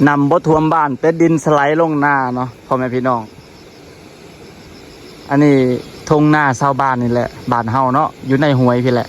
ນ້ຳບໍ່ຖ້ວມບ້ານ ແຕ່ດິນສະໄຫຼລົງນາເນາະ ພໍ່ແມ່ພີ່ນ້ອງ. ອັນນີ້ທົ່ງນາຊາວບ້ານນີ້ແຫຼະ ບ້ານເຮົາເນາະ ຢູ່ໃນຫ້ວຍພີ້ແຫຼະ.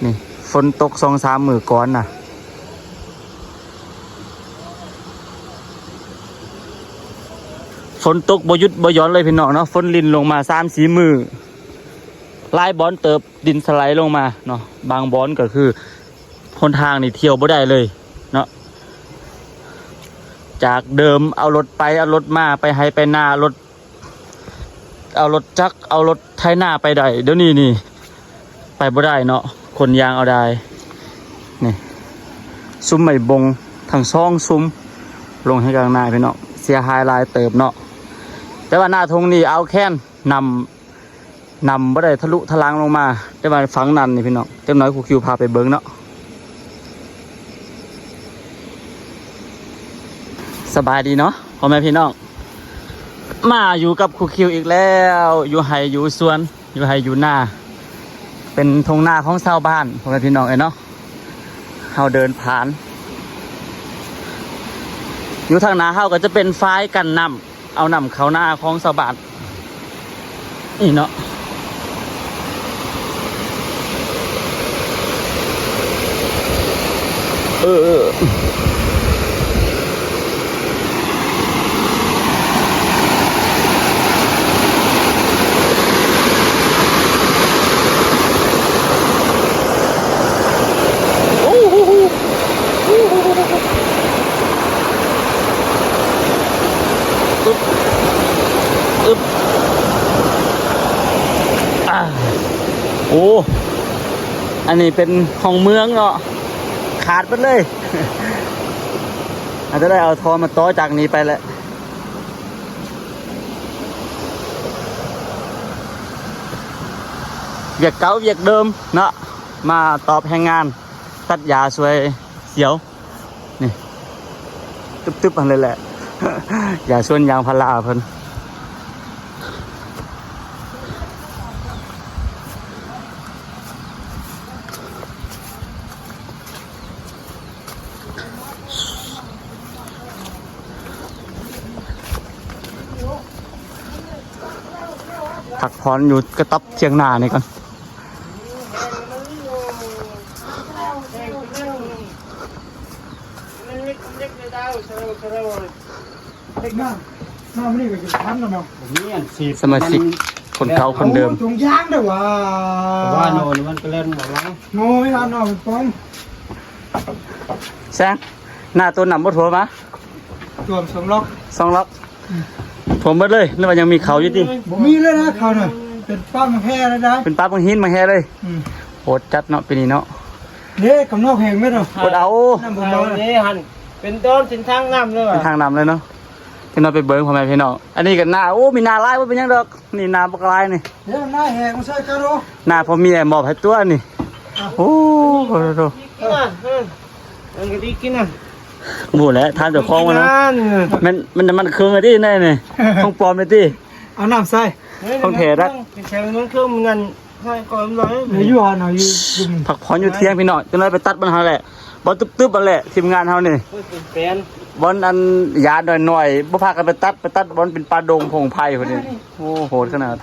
ນີ້ຝົນຕົກສອງສາມມື້ກ່ອນນະ ຝົນຕົກບໍ່ຢຸດບໍ່ຢ່ອນເລີຍພີ່ນ້ອງເນາະ. ຝົນລິນລົງມາສາມສີ່ມື້ ຫຼາຍບ່ອນເຕີບ ດິນສະໄຫຼລົງມາເນາະ. ບາງບ່ອນກໍຄືຫົນທາງນີ້ທ່ຽວບໍ່ໄດ້ເລີຍເນາະ. ຈາກເດີມເອົາລົດໄປ ເອົາລົດມາ ໄປໄຮ່ໄປນາ ລົດ ເອົາລົດຈັກ ເອົາລົດໄຖນາໄປໄດ້ ດຽວນີ້ນີ້ໄປບໍ່ໄດ້ເນາະ ຂົນຢາງເອົາໄດ້. ນີ້ ຊຸມໄມ້ບົງທັງສອງຊຸມ ລົງໃຫ້ກາງນາພີ່ນ້ອງ ເສຍຫາຍຫຼາຍເຕີບເນາະ. ແຕ່ວ່ານາທົ່ງນີ້ອ່າວແຄນ ນ້ຳ ນ້ຳບໍ່ໄດ້ທະລຸທະລັງລົງມາ ແຕ່ວ່າຝັ່ງນັ້ນນີ້ພີ່ນ້ອງ ຈັກໜ້ອຍຄູຄິວພາໄປເບິ່ງເນາະ. ສະບາຍດີເນາະ ພໍ່ແມ່ພີ່ນ້ອງ ມາຢູ່ກັບຄູຄິວອີກແລ້ວ ຢູ່ໄຮ່ຢູ່ສວນ ຢູ່ໄຮ່ຢູ່ນາ ເປັນທົ່ງນາຂອງຊາວບ້ານ ພໍ່ແມ່ພີ່ນ້ອງເອີຍເນາະ. ເຮົາເດີນຜ່ານ ຢູ່ທາງໜ້າເຮົາກໍຈະເປັນຝາຍກັນນ້ຳ ເອົານ້ຳເຂົ້ານາຂອງຊາວບ້ານນີ້ເນາະ. ເອີ ເອີ. ອຶບ ອຶບ ອາ ໂອ້ ອັນນີ້ເປັນຫ້ອງເມືອງເນາະ ຂາດເບິດເລີຍ. ອາດຈະໄດ້ເອົາທໍ່ມາຕໍ່ຈາກນີ້ໄປແຫຼະ. ວຽກເກົ່າວຽກເດີມເນາະ ມາຕອບແຮງງານຕັດຫຍ້າຊ່ວຍສຽວ. ນີ້ ຕຶບໆຫັ້ນເລີຍແຫຼະ ຢາສວນຢາງພາລາເພິ່ນ. ພັກຜ່ອນຢູ່ກະຕັບຖຽງນານີ້ກ່ອນ. ສະມາຊິກຄົນເກົ່າຄົນເດີມ. ໂອ້ ຖົງຢາງເດ້ອວ່າ ວ່າໂນນີ້ມັນກໍແລ່ນບໍ່ມາ. ໂອ້ຍ ອັນນັ້ນມັນປ້ອງ. ແຊງ ໜ້າໂຕນ້ຳບໍ່ຖ້ວມມາ. ຖ້ວມສອງລັອກ ສອງລັອກ. ອືມ ຖ້ວມເບິດເລີຍ ຫຼືວ່າຍັງມີເຂົ້າຢູ່ຕິ? ບໍ່ມີເລີຍນະ ເຂົ້ານະ ເປັນປ່າໝາກແຮ່ເລີຍນະ ເປັນປ່າໝາກຫີນໝາກແຮ່ເລີຍ. ອືມ ໂຫດຈັດເນາະ ປີນີ້ເນາະ. ເດ້ ກຳນອກແຮງເລີຍເນາະ ໂຫດເອົາ ນ້ຳບໍ່ມາເດ້ຫັ້ນ. ເປັນດອນເສັ້ນທາງນ້ຳເລີຍ ເປັນທາງນ້ຳເລີຍເນາະ. ເປັນວ່າໄປເບິ່ງ ພໍ່ແມ່ພີ່ນ້ອງ ອັນນີ້ກໍນາ ໂອ້ ມີນາຫຼາຍ ບໍ່ເປັນຫຍັງດອກ. ນີ້ນາບັກຫຼາຍນີ້ ເດ້ ນາແຮງໃສ່ກະໂດ ນາພໍ່ເມຍມອບໃຫ້ຕົວນີ້. ໂອ້ໂຫ ກິນນະ ເອີ ອັນກະດີກິນນະ ບໍ່ແຫຼະ ຖາມເຈົ້າຂອງມັນນະ. ແມ່ນ ມັນ ມັນເຄື່ອງຕິແນ່ນີ້ ຂອງປອມນີ້ຕິ. ເອົານ້ຳໃສ່ ຂອງແທ້ດະ ແຂງມັນຄືມັນນັ້ນ ໃສ່ກ່ອນເລີຍ. ຢູ່ຫັ້ນເນາະ ຢູ່ ຢູ່ ພັກຜ່ອນຢູ່ຖຽງພີ່ນ້ອງ ຈັກໜ້ອຍໄປຕັດມັນຫັ້ນແຫຼະ. ບ່ອນຕຶບໆຫັ້ນແຫຼະ ທີມງານເຮົານີ້ ໂອ້ຍ ເປັນແສນ. ບ່ອນອັນຫຍ້ານ້ອຍໆ ບໍ່ພາກັນໄປຕັດ ໄປຕັດບ່ອນເປັນປ່າດົງພົງໄພພຸ້ນນີ້. ໂອ້ ໂຫດຂະໜາດ.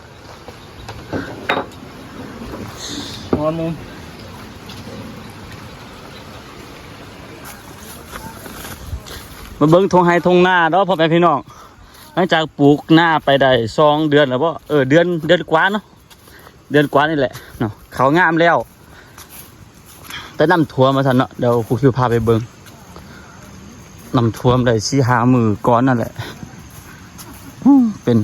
ມາເບິ່ງທົ່ງໄຮ່ທົ່ງນາເນາະ ພໍ່ແມ່ພີ່ນ້ອງ. ຫຼັງຈາກປູກນາໄປໄດ້ສອງເດືອນແລ້ວບໍ່? ເອີ ເດືອນ ເດືອນກວ່າເນາະ ເດືອນກວ່ານີ້ແຫຼະເນາະ. ເຂົ້າງາມແລ້ວ ແຕ່ນ້ຳຖ້ວມວ່າຊັ້ນເນາະ. ດຽວຄູຄິວພາໄປເບິ່ງ ນ້ຳຖ້ວມໄດ້ສີ່ຫ້າມື້ກ່ອນນັ້ນແຫຼະ. ເປັນ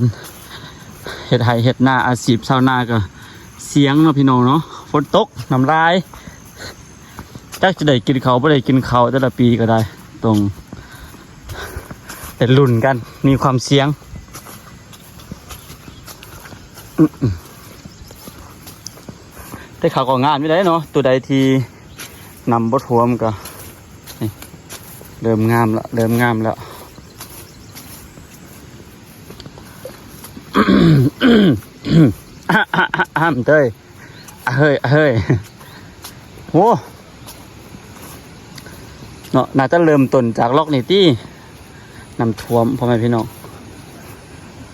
ເຮັດໄຮ່ເຮັດນາ ອາຊີບຊາວນາກໍສ່ຽງເນາະ ພີ່ນ້ອງເນາະ. ຝົນຕົກ ນ້ຳຫຼາຍ ຈັກຈະໄດ້ກິນເຂົ້າບໍ່ໄດ້ກິນເຂົ້າ ແຕ່ລະປີກໍໄດ້ ຕ້ອງໄດ້ລຸ້ນກັນ ມີຄວາມສ່ຽງ. ອືມ ແຕ່ເຂົາກໍງາມຢູ່ເດ້ເນາະ ຕົວໃດທີ່ນ້ຳບໍ່ຖ້ວມກໍ ນີ້ ເລີ່ມງາມລະ ເລີ່ມງາມລະ. ອະເຮີຍ ອະເຮີຍ ໂອ້ ເນາະ. ໜ້າຈະເລີ່ມຕົ້ນຈາກລັອກນີ້ຕິ ນ້ຳຖ້ວມ ພໍ່ແມ່ພີ່ນ້ອງ.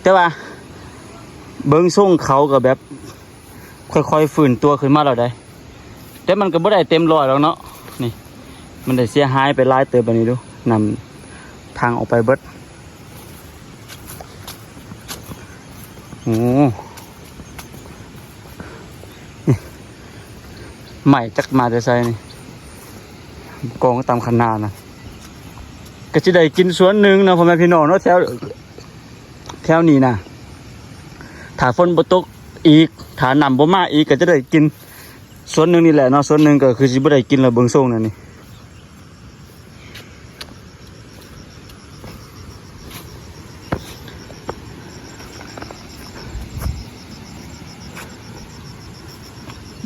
ແຕ່ວ່າເບິ່ງຊົງເຂົາກໍແບບຄ່ອຍໆຟື້ນຕົວຂຶ້ນມາແລ້ວໃດ໋ ແຕ່ມັນກໍບໍ່ໄດ້ເຕັມຮ້ອຍດອກເນາະ. ນີ້ ມັນໄດ້ເສຍຫາຍໄປຫຼາຍເຕີບແລ້ວນີ້ ດູ ນ້ຳທາງອອກໄປເບິດ. ໂອ້ ນີ້ ໄມ້ຈັກມາແຕ່ໃສນີ້ ກອງຕາມຄັນນານະ. ກໍຊິໄດ້ກິນສ່ວນໜຶ່ງເນາະ ພໍ່ແມ່ພີ່ນ້ອງເນາະ ແຖວ ແຖວນີ້ນະ. ຖ້າຝົນບໍ່ຕົກອີກ ຖ້ານ້ຳບໍ່ມາອີກ ກໍຈະໄດ້ກິນສ່ວນໜຶ່ງນີ້ແຫຼະເນາະ. ສ່ວນໜຶ່ງກໍຄືຊິບໍ່ໄດ້ກິນແລ້ວ ເບິ່ງຊົງແລ້ວນີ້.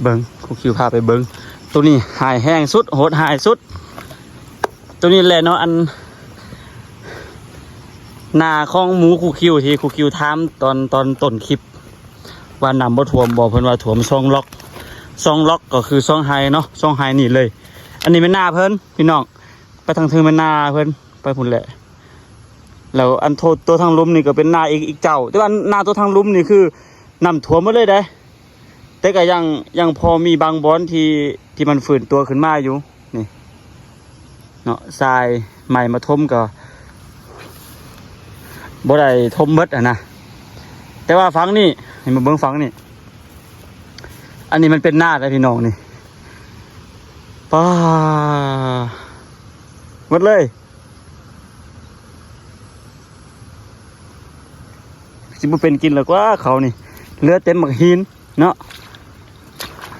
ເບິ່ງ ຄູຄິວພາໄປເບິ່ງ ໂຕນີ້ຮ້າຍແຮງສຸດ ໂຫດຮ້າຍສຸດ ໂຕນີ້ແຫຼະເນາະ. ອັນ ນາຂອງໝູຄູຄິວ ທີ່ຄູຄິວຖາມຕອນ ຕອນຕົ້ນຄລິບ ວ່ານ້ຳບໍ່ຖ້ວມບໍ່ ເພິ່ນວ່າຖ້ວມສອງລັອກ ສອງລັອກກໍຄືສອງໄຮ່ເນາະ ສອງໄຮ່ນີ້ເລີຍ. ອັນນີ້ແມ່ນນາເພິ່ນພີ່ນ້ອງ ໄປທາງເທິງແມ່ນນາເພິ່ນ ໄປພຸ້ນແຫຼະ. ແລ້ວອັນໂຕ ໂຕທາງລຸ່ມນີ້ກໍເປັນນາອີກ ອີກເຈົ້າ ແຕ່ວ່ານາໂຕທາງລຸ່ມນີ້ຄືນ້ຳຖ້ວມໝົດເລີຍເດ້ ແຕ່ກໍຍັງ ຍັງພໍມີບາງບ່ອນທີ່ ທີ່ມັນຟື້ນຕົວຂຶ້ນມາຢູ່. ນີ້ເນາະ ຊາຍໄມ້ມາຖົມກໍບໍ່ໄດ້ຖົມໝົດຫັ້ນນະ. ແຕ່ວ່າຝັ່ງນີ້ ໃຫ້ມາເບິ່ງຝັ່ງນີ້ ອັນນີ້ມັນເປັນນາເດ້ພີ່ນ້ອງນີ້ ປ້າ ໝົດເລີຍ. ຊິບໍ່ເປັນກິນແລ້ວກວ່າເຂົານີ້ ເຫຼືອແຕ່ໝາກຫີນເນາະ.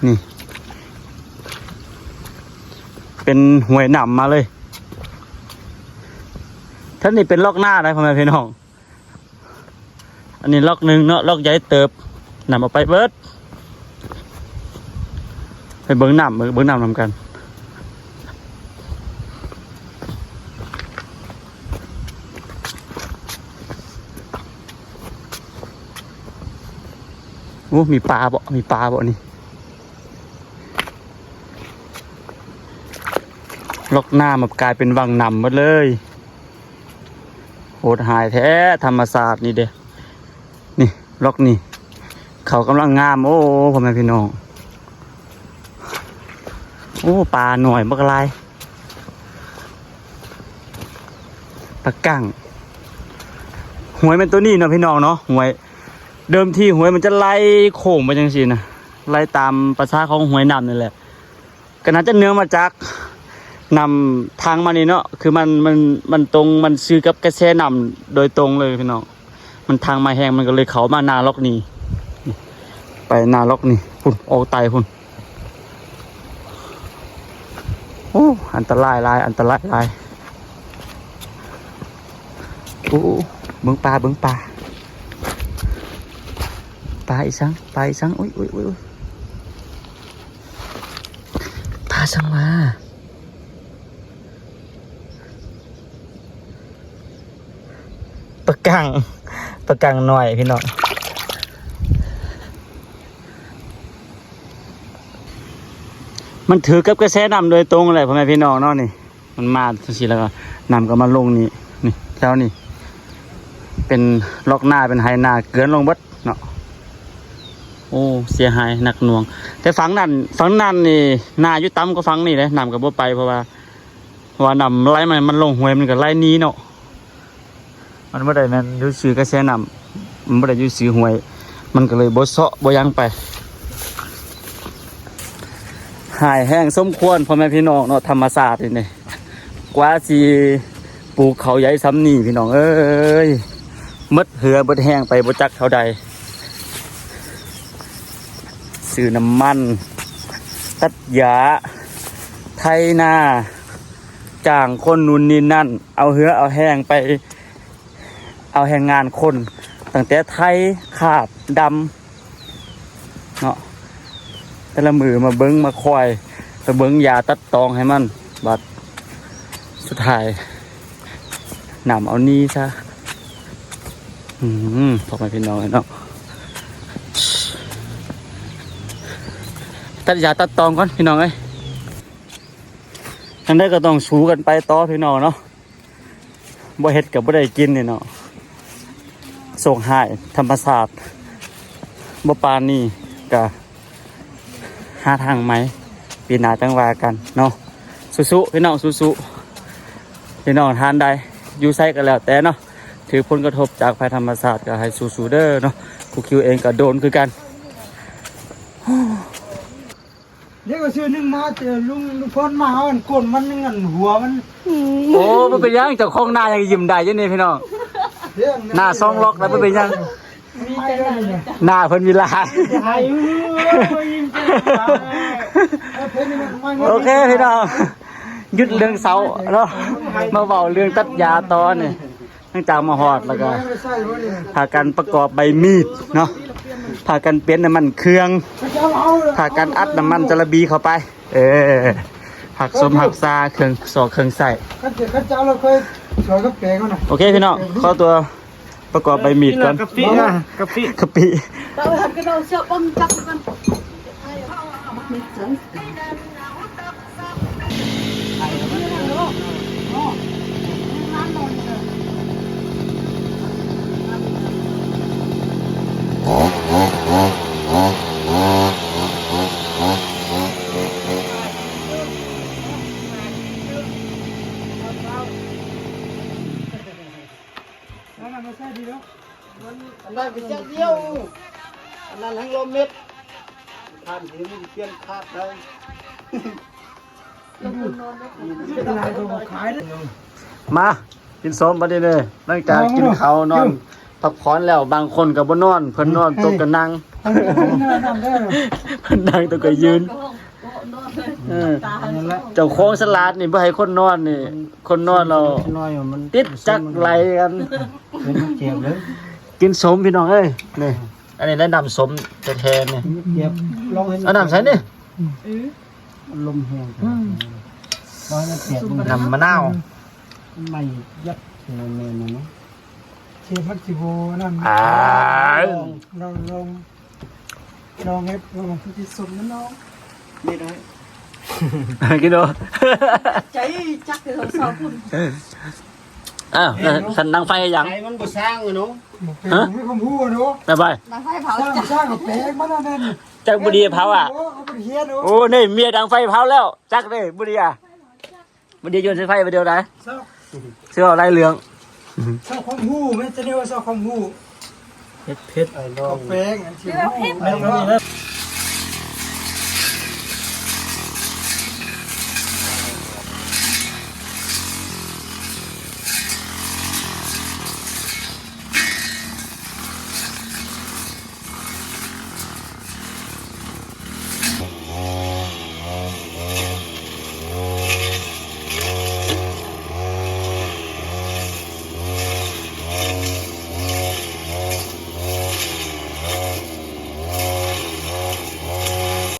ນີ້ ເປັນຫ້ວຍນ້ຳມາເລີຍ. ທາງນີ້ເປັນລັອກນາໄດ໋ ພໍ່ແມ່ພີ່ນ້ອງ. ອັນນີ້ລັອກໜຶ່ງເນາະ ລັອກໃຫຍ່ເຕີບ ນ້ຳເອົາໄປເບິດ. ໄປເບິ່ງນ້ຳ ເບິ່ງ ເບິ່ງນ້ຳນຳກັນ. ໂອ້ ມີປາບໍ່ ມີປາບໍ່ນີ້. ລັອກນ້ຳມາກາຍເປັນວັງນ້ຳໝົດເລີຍ. ໂຫດຮ້າຍແທ້ທຳມະຊາດນີ້ເດ້. ນີ້ລັອກນີ້ ເຂົາກຳລັງງາມ. ໂອ້ ພໍ່ແມ່ພີ່ນ້ອງ ໂອ້ ປາໜ້ອຍບັກຫຼາຍ ປາກັງ. ຫ້ວຍແມ່ນໂຕນີ້ເນາະ ພີ່ນ້ອງເນາະ ຫ້ວຍ. ເດີມທີຫ້ວຍມັນຈະໄຫຼໂຄ້ງໄປຈັ່ງຊີ້ນະ ໄຫຼຕາມປະສາຂອງຫ້ວຍນ້ຳນີ້ແຫຼະ. ກໍໜ້າຈະເນື່ອງມາຈາກນ້ຳທາງມານີ້ເນາະ ຄືມັນ ມັນ ມັນຕົງ ມັນຊື່ກັບກະແສນ້ຳໂດຍຕົງເລີຍພີ່ນ້ອງ. ມັນທາງມາແຮງ ມັນກໍເລີຍເຂົ້າມາໜ້າລັອກນີ້ ໄປໜ້າລັອກນີ້ ພຸ້ນ ອອກໃຕ້ພຸ້ນ. ໂອ້ ອັນຕະລາຍຫຼາຍ ອັນຕະລາຍຫຼາຍ. ໂອ້ ເບິ່ງປາ ເບິ່ງປາ ປາອີ່ສັງ ປາອີ່ສັງ. ໂອ້ຍ ໂອ້ຍ ໂອ້ຍ ໂອ້ຍ ປາສັງຫວາ? ປາກັງ ປາກັງນ້ອຍພີ່ນ້ອງ. ມັນຖືກກັບກະແສນ້ຳໂດຍຕົງແຫຼະ ພໍ່ແມ່ພີ່ນ້ອງເນາະ. ນີ້ ມັນມາຈັ່ງຊີ້ ແລ້ວກໍນ້ຳກໍມາລົງນີ້ ນີ້ ແຖວນີ້ ເປັນລັອກນາ ເປັນໄຮ່ນາ ເກືອນລົງເບິດເນາະ. ໂອ້ ເສຍຫາຍໜັກໜ່ວງ. ແຕ່ຝັ່ງນັ້ນ ຝັ່ງນັ້ນນີ້ ນາຢູ່ຕ່ຳກວ່າຝັ່ງນີ້ເດ້ ນ້ຳກໍບໍ່ໄປ ເພາະວ່າ ເພາະວ່ານ້ຳໄຫຼ ມັນ ມັນລົງຫ້ວຍ ມັນກໍໄຫຼໜີເນາະ. ມັນບໍ່ໄດ້ແມ່ນຢູ່ຊື່ກະແສນ້ຳ ມັນບໍ່ໄດ້ຢູ່ຊື່ຫ້ວຍ ມັນກໍເລີຍບໍ່ເຊາະບໍ່ຫຍັງໄປ. ຮ້າຍແຮງສົມຄວນ ພໍ່ແມ່ພີ່ນ້ອງເນາະ ທຳມະຊາດນີ້ ກວ່າຊິປູກເຂົ້າໃຫຍ່ສ່ຳນີ້ ພີ່ນ້ອງເອີຍ ໝົດເຫື່ອໝົດແຮງໄປບໍ່ຈັກເທົ່າໃດ. ຊື້ນ້ຳມັນ ຕັດຫຍ້າ ໄຖນາ ຈ້າງຄົນນູ້ນນີ້ນັ້ນ ເອົາເຫື່ອເອົາແຮງໄປ ເອົາແຮງງານຄົນ ຕັ້ງແຕ່ໄຖ ຄາບ ດຳ ເນາະ. ແຕ່ລະມື້ມາເບິ່ງມາຄອຍ ໄປເບິ່ງຢາຕັດຕອງໃຫ້ມັນ ບັດສຸດທ້າຍນ້ຳເອົາໜີຊະ. ອືມ ພໍ່ແມ່ພີ່ນ້ອງເນາະ ຕັດຢາຕັດຕອງກ່ອນ ພີ່ນ້ອງເອີຍ. ຈັ່ງໃດກໍຕ້ອງສູ້ກັນໄປຕໍ່ພີ່ນ້ອງເນາະ ບໍ່ເຮັດກໍບໍ່ໄດ້ກິນນີ້ເນາະ. ໂຊກຮ້າຍທຳມະຊາດ ບໍ່ປານນີ້ກໍຫາທາງໃໝ່ ປີໜ້າຈັ່ງວ່າກັນເນາະ. ສູ້ໆ ພີ່ນ້ອງ ສູ້ໆ ພີ່ນ້ອງທ່ານໃດຢູ່ໃສກໍແລ້ວແຕ່ເນາະ ຖືກຜົນກະທົບຈາກໄພທຳມະຊາດກໍໃຫ້ສູ້ໆເດີເນາະ. ຄູຄິວເອງກໍໂດນຄືກັນ. ເດັກກໍຊື້ໜຶ່ງມາ ແຕ່ລຸງ ລຸງພອນມາເອົາອັນກົ້ນມັນ ອັນຫົວມັນ. ໂອ້ ບໍ່ເປັນຫຍັງ ເຈົ້າຂອງນາຍັງຍິ້ມໄດ້ຢູ່ນີ້ພີ່ນ້ອງ. ເດ້ ນາສອງລັອກແລ້ວ ບໍ່ເປັນຫຍັງ ໜ້າເພິ່ນມີຫຼາຍ. ໂອເຄພີ່ນ້ອງ ຢຸດເລື່ອງເຊົາເນາະ ມາເວົ້າເລື່ອງຕັດຫຍ້າຕໍ່ນີ້. ຫຼັງຈາກມາຮອດແລ້ວກໍພາກັນປະກອບໃບມີດເນາະ ພາກັນປ່ຽນນ້ຳມັນເຄື່ອງ ພາກັນອັດນ້ຳມັນຈາລະບີເຂົ້າໄປ. ເອີ ຮັກສົມຮັກສາເຄື່ອງຊອກເຄື່ອງໃຊ້. ຄັນເຈົ້າ ຄັນເຈົ້າເຮົາຄ່ອຍສອນກັບແປງເຮົານະ. ໂອເຄພີ່ນ້ອງ ຂໍຕົວປະກອບໃບມີດກ່ອນ. ກະປິນະ ກະປິ ກະປິ. ເອົາຫັນກະເອົາເຊືອກເບິ່ງຈັບກ່ອນ. ອັນນັ້ນກໍຈັກດຽວ ອັນນັ້ນແຮ່ງລົມເມັດ ທ່ານເຫັນປ່ຽນຄາດໄດ້. ມາກິນສົ້ມບັດນີ້ເດີ ຫຼັງຈາກກິນເຂົ້ານອນພັກຜ່ອນແລ້ວ ບາງຄົນກໍບໍ່ນອນ ເພິ່ນນອນຕົກກໍນັ່ງ ເພິ່ນນັ່ງຕົກກໍຢືນ. ເອີ ເຈົ້າຂອງສະຫຼາດນີ້ບໍ່ໃຫ້ຄົນນອນນີ້ ຄົນນອນແລ້ວຕິດຈັກໄຫຼກັນ. ກິນສົ້ມພີ່ນ້ອງເອີຍ ນີ້ ອັນນີ້ແຫຼະນ້ຳສົ້ມແທ້ໆນີ້. ເອົານ້ຳໃສ່ນີ້ ລົມແຮງ ນ້ຳມະນາວ ມັນໃໝ່ຍັດ ແມ່ນໆ ເນາະ. ເຊຟມັນຊິບໍ່ນັ້ນ ອ່າ ລອງ ລອງ ລອງເຮັດ ລອງເຮັດສົມນຳນ້ອງ ນີ້ໄດ້ ກິນໂດ ໃຈຈັກແຕ່ເຊົ້າພຸ້ນ. ອ້າວ ສັນດັງໄຟຫຍັງ ໃຈມັນບໍ່ສ້າງເນາະ. ຮະ ມີຄວາມຮູ້ເນາະ ໄປ ໄປ ດັງໄຟເຜົາ ສ້າງ ສ້າງແປງມັນນັ້ນ ຈັກບໍ່ດີເຜົາອ່ະ. ໂອ້ ເອົາໄປເຮັດເນາະ ໂອ້ ນີ້ເມຍດັງໄຟເຜົາແລ້ວ ຈັກເດ້ບໍ່ດີອ່ະ. ບໍ່ໄດ້ຢູ່ໃນໄຟບໍ່ໄດ້ໄດ ເຈົ້າ ເຈົ້າຫຼາຍເລື່ອງ ເຈົ້າຄວາມຮູ້ ແມ່ນຈະແນວເຈົ້າຄວາມຮູ້ ເຜັດໆ ເອົາແປ້ງອັນທີ່ຮູ້ ເຜັດ